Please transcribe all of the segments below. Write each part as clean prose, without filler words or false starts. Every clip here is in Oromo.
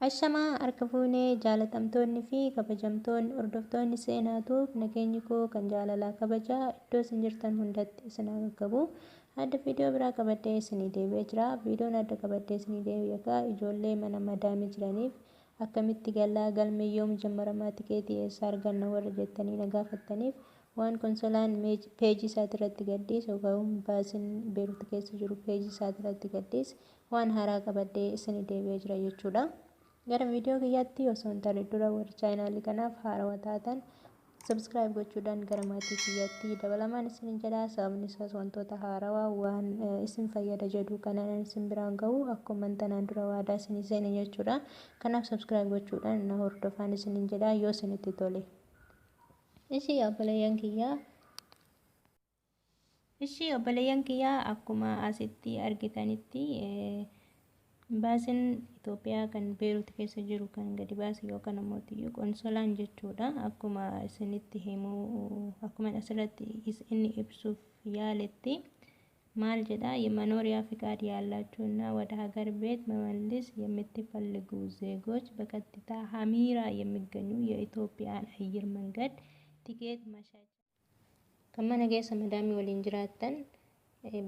Ashamaa harka fuunee jaalatamtoonni fi kabajamtoonni hordoftoonni Seenaa Tube nageenyi koo kan jaalalaa kabajaa iddoo isin jirtan hundatti isin haa qaqqabu. Adda viidiyoo biraa qabadhee isinii deebi'ee jira. Viidiyoon adda qabadhee isinii deebi'e egaa ijoollee mana madaamii jiraniif akkamitti galaa, galmee yoom jammaramaa, tikeetii eessaa arganna warra jettanii na gaafattaniif waan konsolaan peejii isaatirratti gadhiise yookaan baasiin Beerut keessa jiru peejii isaatirratti gadhiise waan haaraa qabadhee isinii deebi'ee jira jechuudha. Gara viidiyoo kiyyaatti osoo hin tarre dura warri chaayinaalii kanaaf haarawaa taatan subscribe gochuudhaan gara maatii kiyyaatti dabalamaan isin jedha. Sababni isaas wantoota haarawaa waan isin fayyada jedhu kanaan isin biraan gahu akkuma tanaan dura waadaa isin seene jechuudha. Kanaaf subscribe gochuudhaan na hordofaan isin jedha yoo isinitti tole. Ishii obboleeyyan kiyyaa. Ishii obboleeyyan kiyyaa, akkuma asitti argitanitti baasiin Itoophiyaa kan Beerut keessa jiru kan gadi baase yookaan ammoo qonsolaan jechuudha. Akkuma isinitti himu, akkuma asirratti inni ibsuuf yaaletti maal jedha? የመኖሪያ ፍቃድ ያላችሁና ወደ ሀገር ቤት መመለስ የምትፈልጉ ዜጎች በቀጥታ ሀሚራ የሚገኙ የኢትዮጵያን አየር መንገድ ቲኬት መሸጫ kan mana keessa madaamii waliin jiraattan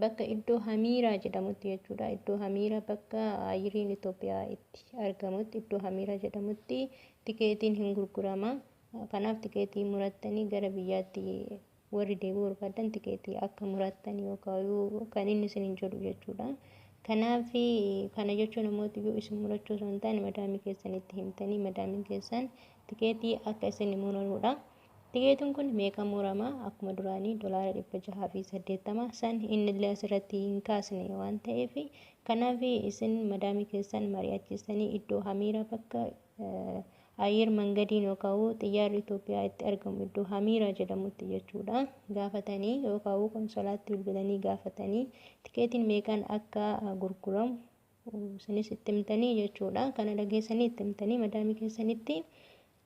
bakka iddoo Hamiiraa jedhamutti jechuudha. Iddoo Hamiiraa bakka ayyiriin Itoophiyaa itti argamutti, iddoo Hamiiraa jedhamutti tikeetiin hin gurgurama. Kanaaf tikeetii murattanii gara biyyaatti warri deebi'uu barbaadan tikeetii akka murattan yookaan kan inni isin jedhu jechuudha. Kanaaf kana jechuun immoo isin murachuu osoo hin taane madaamii keessanitti himtanii madaamiin keessan tikeetii akka isin muranuudha. Tikeetiin kun meeqa murama? Akkuma duraanii $680 san innillee asirratti hin kaasne waan ta'eef, kanaaf isin madaamii keessan mari'achiisanii iddoo Hamiira bakka ayyir mangadiin yookaan xiyyaarri Itoophiyaa itti argamu iddoo Hamiira jedhamutti jechuudha, gaafatanii yookaan konsolaatti bilbilanii gaafatanii tikeetiin meeqaan akka gurguramu isinis itti himtanii jechuudha. Kana dhageessanii itti himtanii madaamii keessanitti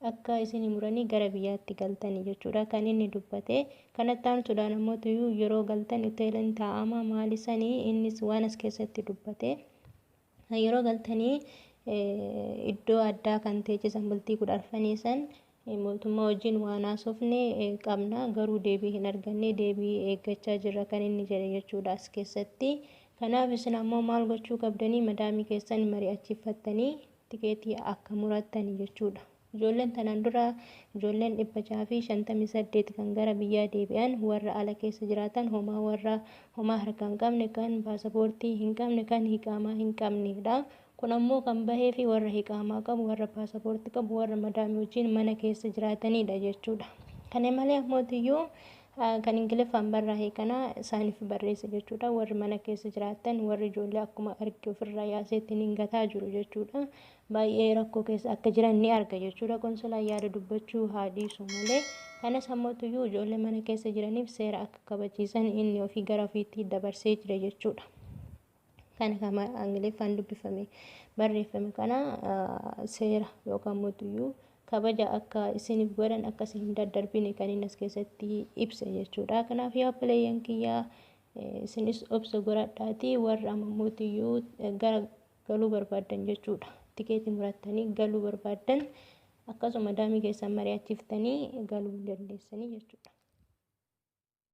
akka isin muranii gara biyyaatti galtanii jechuudha kan inni dubbate. Kanatti aansuudhaan ammoo yeroo galtan hoteelaan taa'ama maali sanii innis waan as keessatti dubbate, yeroo galtanii iddoo addaa kan teechisan bultii 14 san mootummaa wajjin waan haasofne qabna, garuu deebii hin arganne, deebii eeggachaa jirra kan inni jedhe jechuudha as keessatti. Kanaaf isin ammoo maal gochuu qabdanii? Madaamii keessan mari'achiifattanii tikeetii akka murattanii jechuudha. Ijoolleen tanaan dura ijoolleen 658 kan gara biyyaa deebi'an warra ala keessa jiraatan, homaa warra homaa harka hin qabne, kan paasapoortii hin qabne, kan hiqaamaa hin qabnedha. Kun ammoo kan bahee fi warra hiqaamaa qabu, warra paasapoortii qabu, warra madaamii wajjin mana keessa jiraatanidha jechuudha. Kana malee ammootiyyuu kan Ingiliffaan barraa'e kana isaaniif barreessa jechuudha. Warri mana keessa jiraatan, warri ijoollee akkuma arge ofirraa yaaseetti hin gataa jiru jechuudha. Baay'ee rakkoo keessa akka jiran ni arga jechuudha. Konsolaan yaada dubbachuu haa dhiisu malee. Kanas ammootiyyuu ijoollee mana keessa jiraniif seera akka kabachiisan inni ofii gara ofiitti dabarsee jira jechuudha. Kana kama Ingiliffaan dubbifame barreeffame kana seera yookaan mootiyyuu kabaja akka isiniif godhan, akka isin hin daddarbine kan inni as keessatti ibse jechuudha. Kanaaf yaa obboleeyyan kiyyaa, isinis obsa godhadhaatii warra amma mootiyyuu gara galuu barbaaddan jechuudha. Tikeetii murattanii galuu barbaaddan akkasuma madaamii keessan mari'achiiftanii galuu dandeessanii jechuudha.